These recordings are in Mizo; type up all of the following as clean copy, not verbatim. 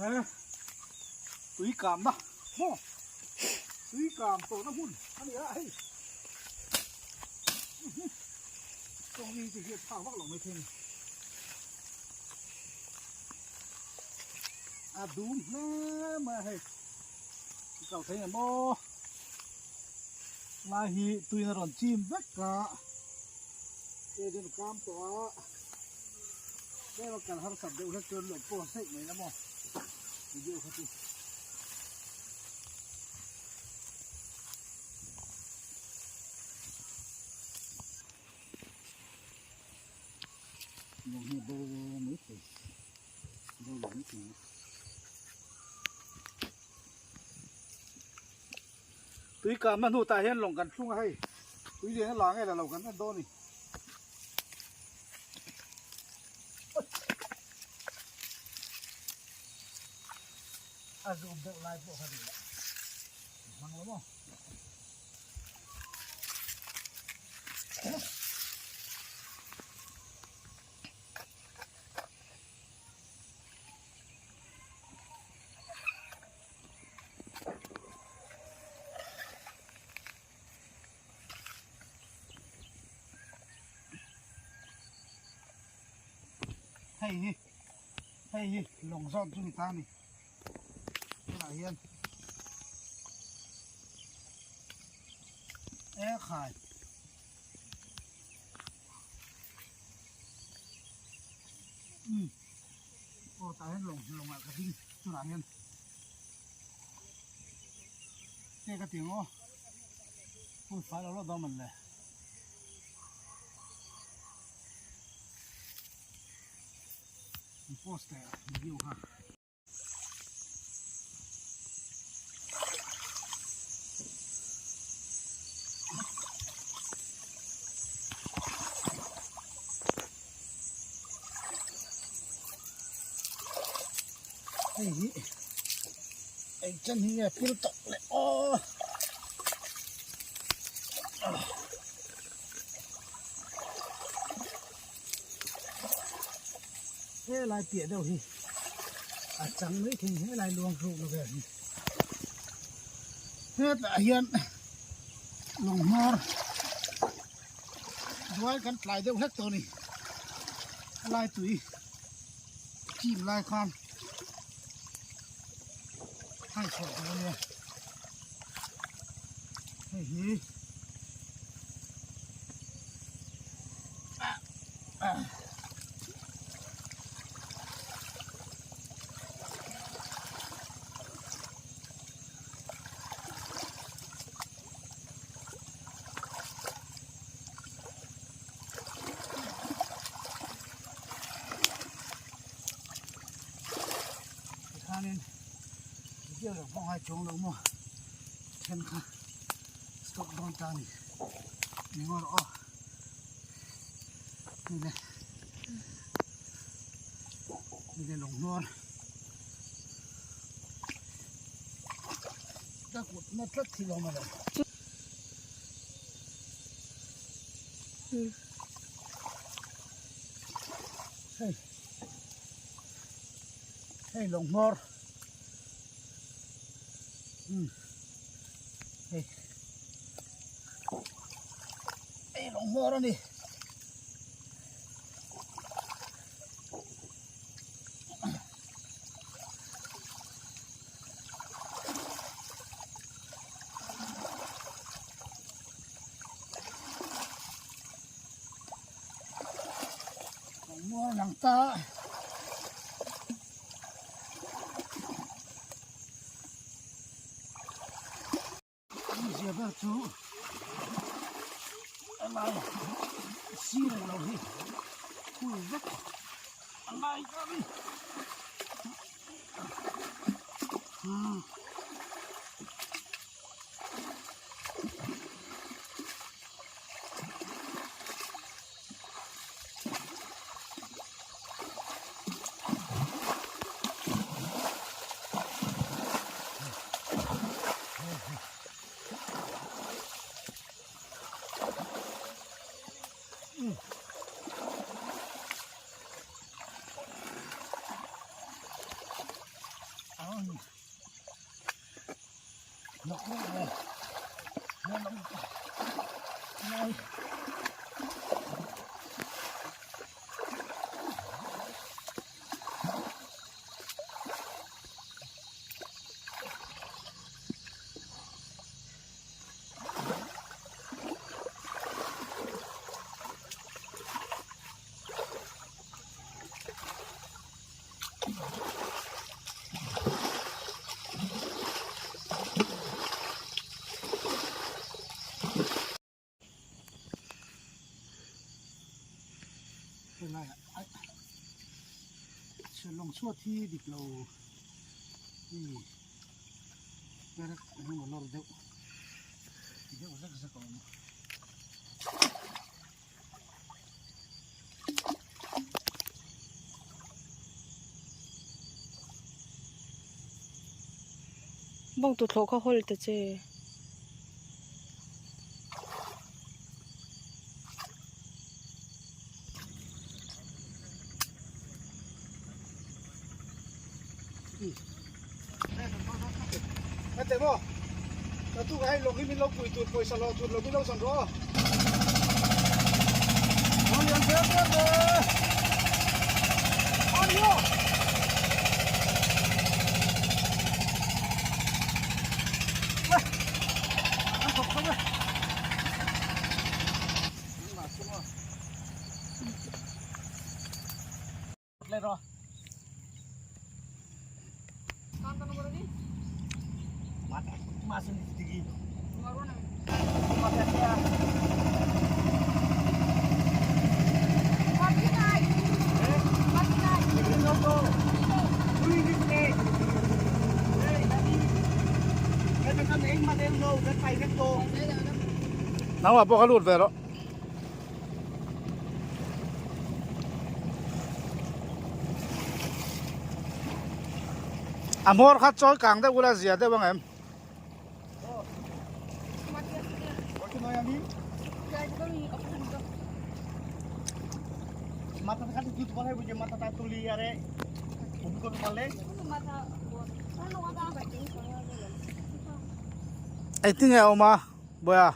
He tui kamna maw tui kam tawhna hmun a ni a hei tawng hi te phak vak lo mai thei a ni a dum hle mai a hei kal thei ang maw lai hi tuin a rawn chim vek a te chuan a kam tawh a. Tlem a kal harsat deuh hlek chuan lo pawh seih mai la maw video kha chu. Lawng hi a bo mai thei bo lo mai thei. Tui kamna hnu tah hian lawng kan thlung a hei tui lian a la nge la lo kan en dawn a ni. A zum deuh lai pawh kha duh lah hmang lo maw. Hei hi hei hi lawng zawn chu ni ta a ni tunah hian e khai um aw tah hian lawng lawngah ka ding tunah hian. Te ka ti ang aw hun fai lo lo dawn man le. An post teh video kha. Hei hi eng chen hi nge pil tawh le aw helai piah deuh hi a chang mai thei helai luang hruk lo vel hi hetah hian lung hmawr duai kan tlai deuh hlek tawh a ni a lai tui. Chim lai khan hai chhuah tur a nia hei hi Tikhanin video lo pawh ngai chuang lo maw then kha stop dawn ta a ni ni ngawr aw hei le hei le lawng hnuar ka kut na tlat hi lo maw le. Hei hei lawng hmawr um hei hei lawng hmawr a ni. Mual lang ta. Zia ber chu a lai sir lo hi khui vek a lai ta ni. Helaiah aih chhiat lawng chhuat hi dik lo hei perek engemaw lawr deuh deuh zek zek a awm a. Bawng tuthlawh kha hawl ta che. Nangmah pawh kha lut ve rawh. A hmawr kha chawi kang deuh ula zia deuh ang em? Engtin nge a awm a Bawiha?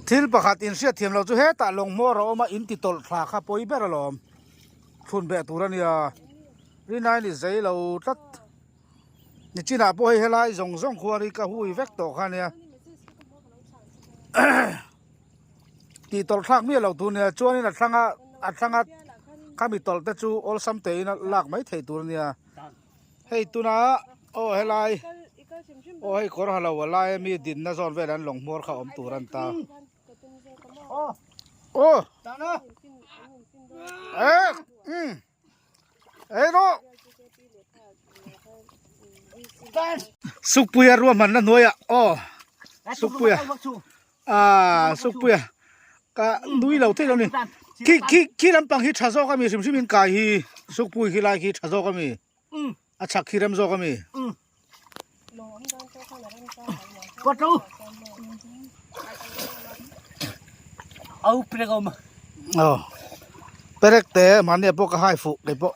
Thil pakhat in hriat thiam lo chu hetah lawng hmawr a awm a in ti tawlh thla kha pawi ber alawm thlun beh tur a nia rinai ni zei lo tlat. Nichinah pawh hei helai zawng zawng khuan hi ka hui vek tawh kha ania tih tawlh thlak miah loh tur nia chuanin a thlanga a thlanga khami tawlh te chu awlsam tein a lak mai theih tur ania hei tuna aw helai aw hei kawr ha lo a lai ami dinna zawn vel an lawng hmawr kha awm tur a ni ta aw eh umm. Ei rawh. Sukpuia ruahmanna hnuaiah aw Sukpuia ah Sukpuia ka nui lo thei lo ni khi khi khi lampang hi tha zawk ami hrim hrim in kai hi Sukpui khi lai khi tha zawk ami a chhak khi rem zawk ami. Aw perek te mahni ah pawh ka hai fuh kei pawh.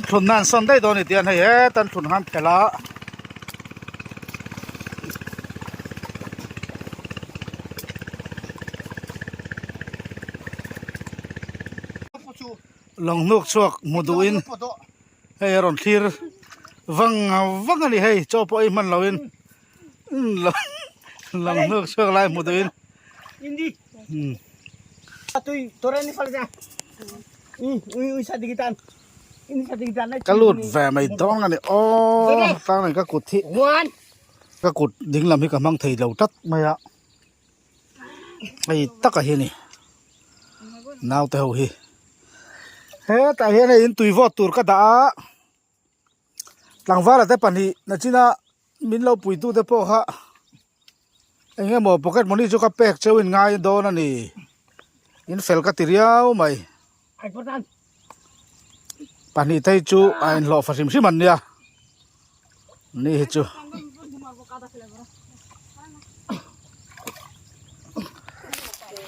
Thlun nan sawn daih dawn a ni tih a hei heta an thlun han phelh a. Lawng hnuk chhuak hmu duhin hei a rawn thlir vang vang a ni hei chaw pawh ei hman loin lawng hnuk chhuak lai hmu duhin. Ka lut ve mai dawng a ni aw tlang in ka kut hi ka kut ding lam hi ka hmang thei lo tlat mai a hei taka hi a ni naute ho hi hetah hian hei in tui vawt tur ka dah a tlangvala te pahnih nachina min lo puitu te pawh kha eng emaw pocket money chu ka pek cheu in ngai dawn a ni in fel ka ti riau mai pahnih te hi chu a inhlawh fa hrim hrim an nia ni hi chu.